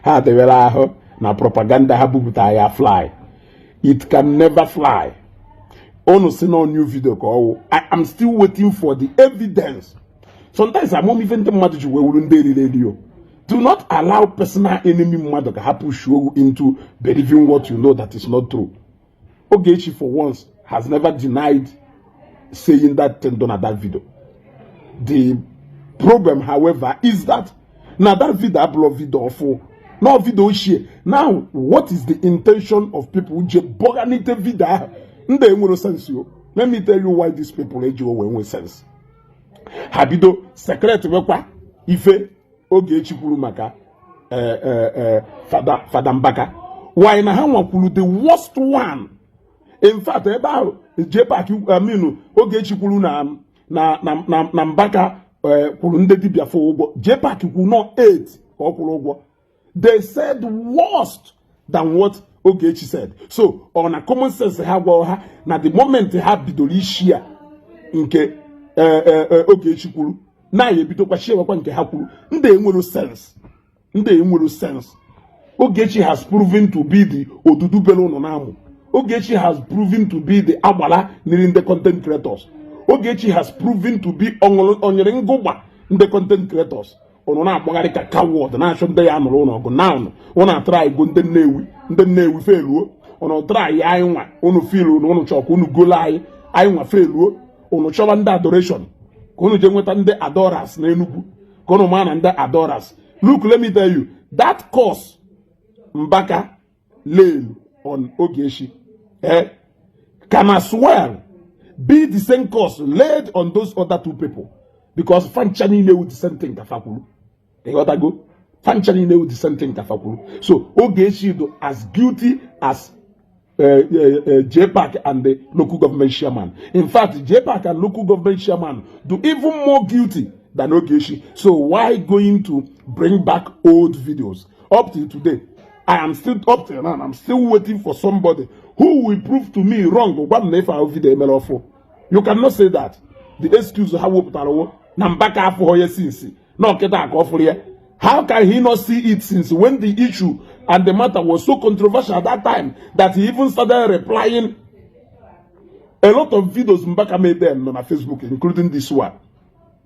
Ha debere ahụ na propaganda ha bupụta ya fly. It can never fly. Unu si na new video ka ọwụ. I am still waiting for the evidence. Sometimes amom ife ndị mmadụ ji wee wuru ndị eriri eri o. Do not allow personal enemy mmadụ ka ha push you into believing what you know that is not true. Ogechi for once has never denied saying that thing done at that video. The problem, however, is that now that video abụrụ video ọfụ no video ochie. Now, what is the intention of people je bọganite video ahụ? Ndị enwero sense o. Let me tell you why these people eji wee nwee sense. Ha bido secret wekwa ife Ogechi kwuru maka Fada Mbaka. Why na ha nwakwuru the worst one? In fact, ebe ahụ JPAC, I mean, Ogechi kwuru na Mbaka kwuru ndị dibịa fụ ụgwọ, JPAC kwuru nọ 8 ka ọ kwụrụ ụgwọ. They said worst than what Ogechi said. So ọ na common sense ha gwara ha na the moment ha bidoro isi ya nke Ogechi kwuru na ya ebidokwa shiewakwa nke ha kwuru. Ndị enwero sense, ndị enwero sense. Ogechi has proven to be the odudu bere ụnụ na-amụ. Ogechi has proven to be the agbara niri ndị content creators. Ogechi has proven to be onyere ngụgba ndị content creators. Ụnụ na-agbagharị ka coward na-achọ ndị ya nụrụ ụnụ ọgụ. Now ụnụ atara ego ndị Nnewi, ndị Nnewi feluo. Ụnụ tara ya anyị nwa, ụnụ filu na ụnụ chọọ ka ụnụ golo anyị, anyị nwa feluo. Ụnụ chọba ndị adoration ka ụnụ jee nweta ndị adorers n'Enugu, ka ụnụ maa na ndị adorers. Look, let me tell you, that curse Mbaka laid on Ogechi can as well be the same curse laid on those other two people, because fancha niile with the same thing ka fa kwuru. Ịghọtago? Fancha niile with the same thing ka fa kwuru. So Ogechi do as guilty as JPAC and the local government chairman. In fact, JPAC and local government chairman do even more guilty than Ogechi. So why going to bring back old videos? Up till today, I am still, up till now, I'm still waiting for somebody who will prove to me wrong. Gwa m na ife ahụ video emere ọfụ. You cannot say that. The excuse ha wepụtara wo na Mbaka afụghọ ya since na ọkịta ka ọ fụrụ ya. How can he not see it since when the issue and the matter was so controversial at that time that he even started replying a lot of videos Mbaka made them on Facebook, including this one?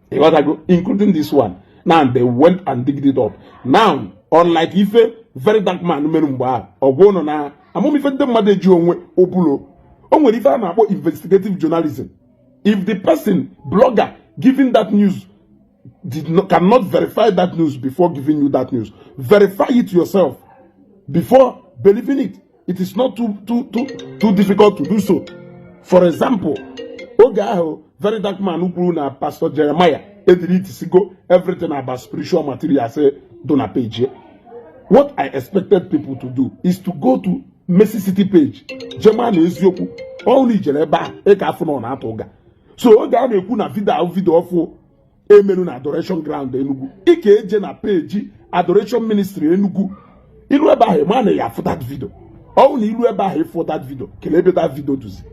You got to go, including this one. Now they went and digged it up. Now, unlike ife Very Dark Man mere mgbe ahụ, ọgwụ ụnụ na amamife ndị mmadụ eji onwe obulo, o nwere ife a na-akpọ investigative journalism. If the person, blogger giving that news did not, cannot verify that news before giving you that news, verify it yourself before believing it. It is not too too too too difficult to do so. For example, oge ahụ Very Dark Man kwuru na Pastor Jeremiah edelitisigo everything about spiritual material say do na page ya, what I expected people to do is to go to Mercy City page jema na eziokwu ọnụ ijere ebe a ị ka afụ na ọ na-atụ ụga. So oge a na-ekwu na video ahụ, video ọfụ emelu na Adoration Ground Enugu, ị ka eje na page Adoration Ministry Enugu. Ilu ebe ahụ ma na ya afụ that video. Ọwụ na ilu ebe ahụ ịfụ that video, kelee ebe that video duzi.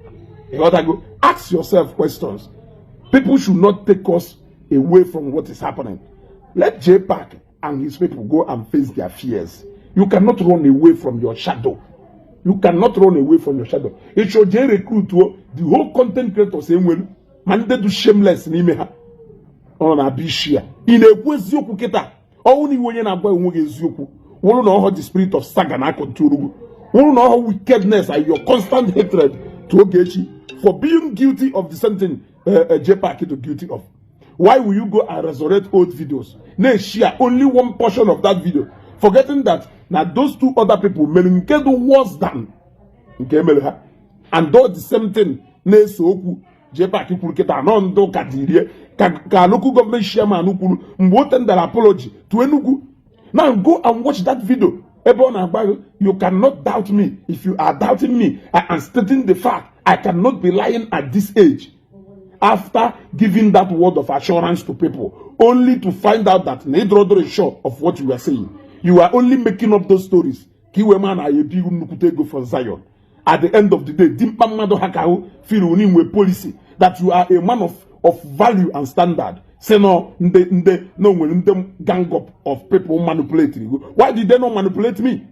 Ịghọtago? Ask yourself questions. People should not take us away from what is happening. Let JPAC and his people go and face their fears. You cannot run away from your shadow. You cannot run away from your shadow. Ịchọ jee recruit the whole content creators enwelu ma ndị dị shameless n'ime ha ọ na-abịa isi ya. Ị na-ekwu eziokwu kịta? Ọnwụ na iwe onye na-agwa onwe gị eziokwu wụrụ na ọhọ the spirit of saga na control gị, wụrụ na ọhọ wickedness and your constant hatred to Ogechi for being guilty of the same thing JPAC is guilty of, why will you go and resurrect old videos, na-share only one portion of that video, forgetting that na those two other people mere nke dị worse than nke emere ha and do the same thing na-ese okwu JPAC kwuru kịta nọ ndị ụka dị rie ka local government chairman kwuru mgbe o tendara apology to Enugu? Now go and watch that video ebe ọ na-agba gị, "You cannot doubt me. If you are doubting me, I am stating the fact. I cannot be lying at this age," after giving that word of assurance to people, only to find out that na ịdọrọdọrọ sure of what you are saying. You are only making up those stories ka iwe ma na ya ebi nnukwute ego for Zion. At the end of the day, dimkpa mmadụ ha ka ahụ feel inwe policy that you are a man of value and standard. Si nọ ndị ndị na onwere ndị gang up of people manipulate you. Why did they not manipulate me?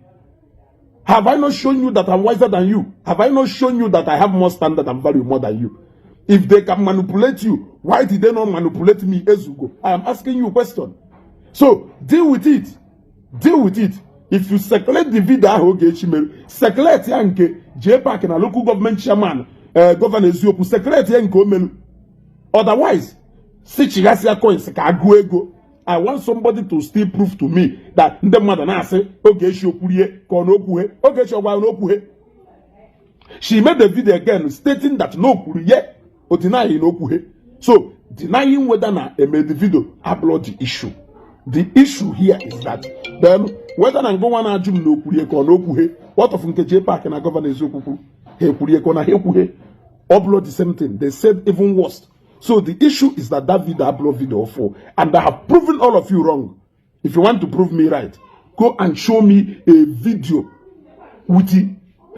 Have I not shown you that I'm wiser than you? Have I not shown you that I have more standard and value more than you? If they can manipulate you, why did they not manipulate me, Ezugo? I am asking you a question. So deal with it. Deal with it. If you circulate the video ahụ Ogechi mere, circulate ya nke JPAC na local government chairman, Governor Eziokwu, circulate ya nke o melu. Otherwise, si chighasịa coins ka agụọ ego. I want somebody to still prove to me that ndị mmadụ na-asị Ogechi okwurie ka ọ na okwughe. Ogechi ọgwa na okwughe. She made the video again stating that no kwuru ye, o denying na okwughe. So denying whether na eme the video abụrụ the issue. The issue here is that then whether na ngụnwa na-ajụ m na okwurie ka ọ na okwughe, what of nke JPAC na Governor Eziokwu kwuru? Ha ekwurie ka ọ na ha ekwughe? Ọ bụrụ the same thing. They said even worse. So the issue is that that video abụrụ video for, and I have proven all of you wrong. If you want to prove me right, go and show me a video with the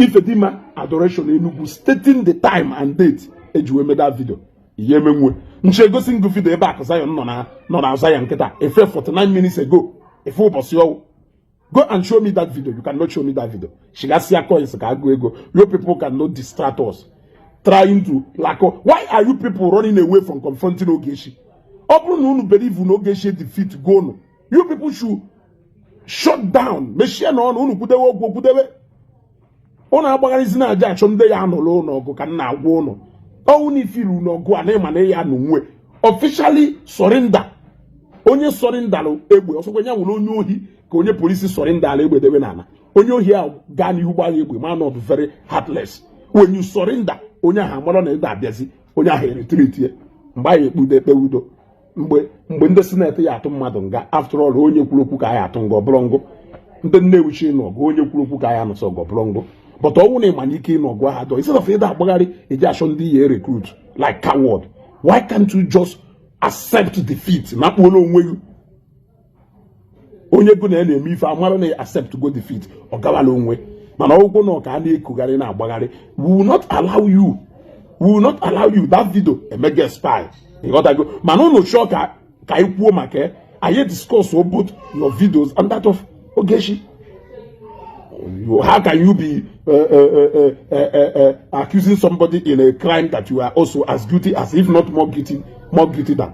Ifedima Adoration Enugu stating the time and date eji wee mee that video. Ihe emenwe nche egosi ngụ video ebe akụ Zion nọ na Zion nkịta efe 49 minutes ago, efe ụbọchị ọwụ. Go and show me that video. You cannot show me that video. Shigasia coins ka agụ ego. You people cannot distract us trying to lack. Why are you people running away from confronting Ogechi? Ọ bụrụ na unu believe na Ogechi defeat go no, you people should shut down, mechie na ọnụ unu, kwudewe okwu kwudewe. Ụnụ agbagharịzi na aja achọ ndị ya anụrụ ụlọ ọgụ ka m na-agwa ụnụ. Ọnwụ na ifiru n'ọgụ a na ịma na ya nụ nwe officially surrender. Onye surrenderlụ egbe ọsọkwa ya nwere onye ohi ka onye polisi surrenderlụ egbe debe n'ala, onye ohi ahụ gaa n'ihu gbaa ya egbe ma not very heartless. When you surrender, onye ahụ amara na ede abịazi, onye ahụ eretreat ya mgbe anyị ekpudo ekpe udo. Mgbe ndị senate ya atụ mmadụ nga, after all, onye kwuru okwu ka anyị atụ nga, ọ bụrụ ngụ ndị Nnewi chi ịnụ ọgụ, onye kwuru okwu ka anyị anụsọ ọgụ, ọ bụrụ ngụ. But ọnwụ na ịma na ike ịnụ ọgụ ahụ dọ, instead of ịda agbagharị eji achọ ndị ya recruit like coward, why can't you just accept defeat na kpuola onwe gị? Onye go na ya na-eme ife amara na accept go defeat, ọ gawala onwe. Mana ọgwụkwọ na ọka a na-ekugharị na-agbagharị, we will not allow you, we will not allow you. That video emege spy, ịghọtago? Mana unu chọọ ka anyị kwuo maka ya, anyị discuss both your videos and that of Ogechi. How can you be accusing somebody in a crime that you are also as guilty as, if not more guilty than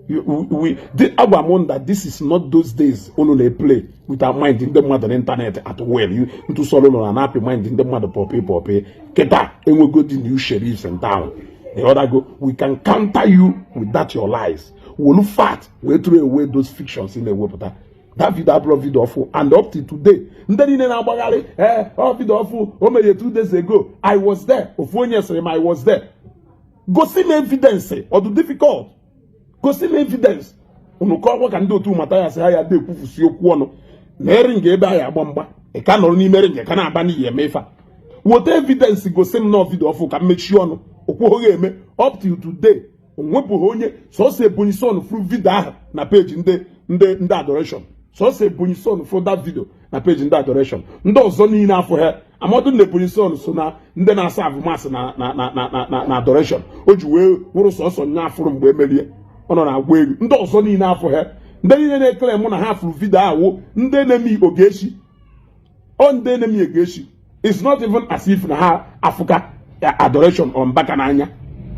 you? We the agwa m that this is not those days unu na-play with our mind ndị mmadụ n'internet at well. You ntụsọrọ ụlọ na na-apị mind ndị mmadụ pọpị pọpị. Kịta enwego the new sheriffs in town, ịghọtago? We can counter you with that your lies. Wolu fact wee throw away those fictions ị na-ewepụta. That video abụrụ video ọfụ, and up to today ndị niile na-agbagharị, ee, ọ video ọfụ o mere 2 days ago, I was there. Ofu onye sịrị m, "I was there." Gosi m evidence. Ọ dị difficult? Gosi m evidence. Unu kọọkwa ka ndị otu mata ya sị ha ya dị ekwufusi okwu ọnụ na ering ebe anyị agba mgba. Ị ka nọrọ n'ime ring ka na-aba n'iyi eme ife a. Weta evidence, gosi m nọọ video ọfụ ka m mechie ọnụ. Okwughị eme. Up till today onwepụghị onye, sọsọ Ebonyi Son furu video ahụ na peji ndị Adoration. Sọsọ Ebonyi Son furu that video na peji ndị Adoration. Ndị ọzọ niile afọ ha amadu na Ebonyi Son so na ndị na-asa avụmasị na Adoration. O ji wee wụrụ sọsọ nya afụrụ mgbe emerie ọ nọ na-agwa elu. Ndị ọzọ niile afọ ha, ndị niile na-ekele mụ na ha fụrụ video ahụ, ndị na-eme Ogechi, ọ ndị na-eme Ogechi. It's not even as if na ha afụka Adoration or Mbaka n'anya.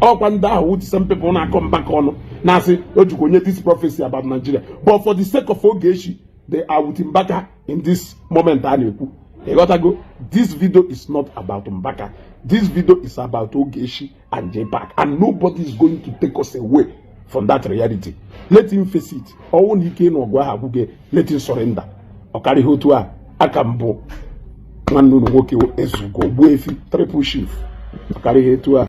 Ọkwa ndị ahụ with some people na-akọ Mbaka ọnụ na-asị o jikwa onye this prophecy about Nigeria, but for the sake of Ogechi, they are with Mbaka in this moment a na-ekwu, ịghọtago? This video is not about Mbaka. This video is about Ogechi and JPAC, and nobody is going to take us away from that reality. Let him face it. Ọnwụ na ike ịnụ ọgụ ahụ agwụghị, let him surrender. Ọ karịghị otu a. Aka mbụ nwanne unu nwoke Ezugo Ogbuefi Triple Chief. Ọ karịghị etu a.